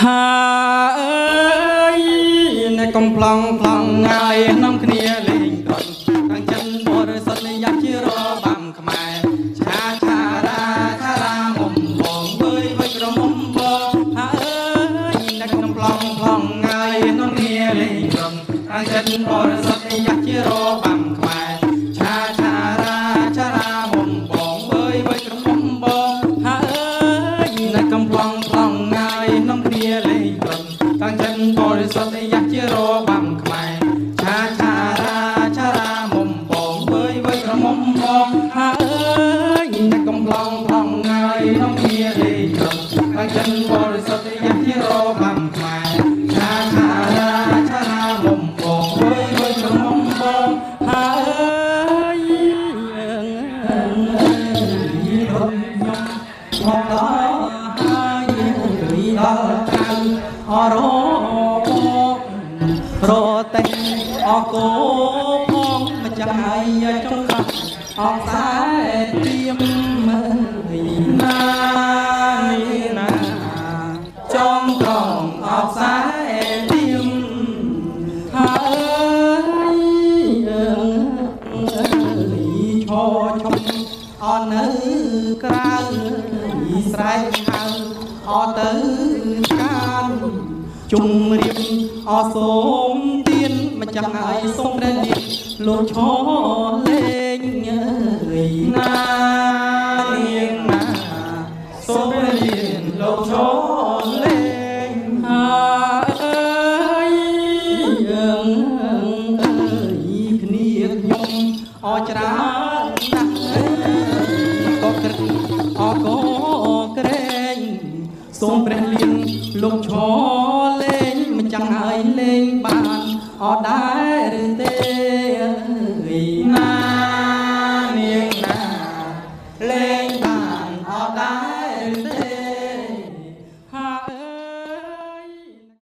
ហាអើយអ្នកកំប្លង់ប្លង់ងាយនាំគ្នាលេងក្រន់តាំងចិនបរិសុទ្ធយ៉ាក់ជារបាំខ្មែរឆាឆារាឆារាមុំបងវើយវើយក្រមុំបងហាអើយអ្នកកំប្លង់ប្លង់ងាយនាំគ្នាលេងក្រន់តាំងចិនបរិសុទ្ធយ៉ាក់ជារបាំខ្មែរឆាឆារាឆារាមុំបងវើយវើយក្រមុំបងហាអើយអ្នកកំប្លង់ប្លង់ងាយនាំគ្នាលេងក្រន់តាំងចិនបរិសុទ្ធយ៉ាក់ជារបាំខ្មែរឆាឆារាឆារាមុំបងវើយវើយក្រមុំបងហាអើយអ្នកកំប្លង់ប្លង់ងាយនាំគ្នាលេងក្រន់តាំងចិនបរិសុទ្ធយ៉ាក់ជារបាំខ្មែរឆាឆារាឆារាមុំបងវើយវើយក្រមុំបងហាអើយអើយរត់ខ្ញុំមកដល់ហើយដល់ក្រៅអរករតេអកោផងម្ចាស់ហើយចុងកាត់អងខ្សែទៀមមើយណានេះណាចងក្រងអោខ្សែទៀមហើយអើយឈរឈប់អននៅក្រៅស្រែកហៅអទៅកាន ជំរាបអសូមទៀនម្ចាស់ហើយសូមព្រះលានលោកឈរលេងអើយណានាងណាសូមព្រះលានលោកឈរលេងអើយអើយគ្នាខ្ញុំអច្រើនណាស់ក៏ក្រឹកអកក្រែងសូមព្រះលានលោកឈរលេងមិនចាំងឲ្យលេងបានអត់ដែរឬទេ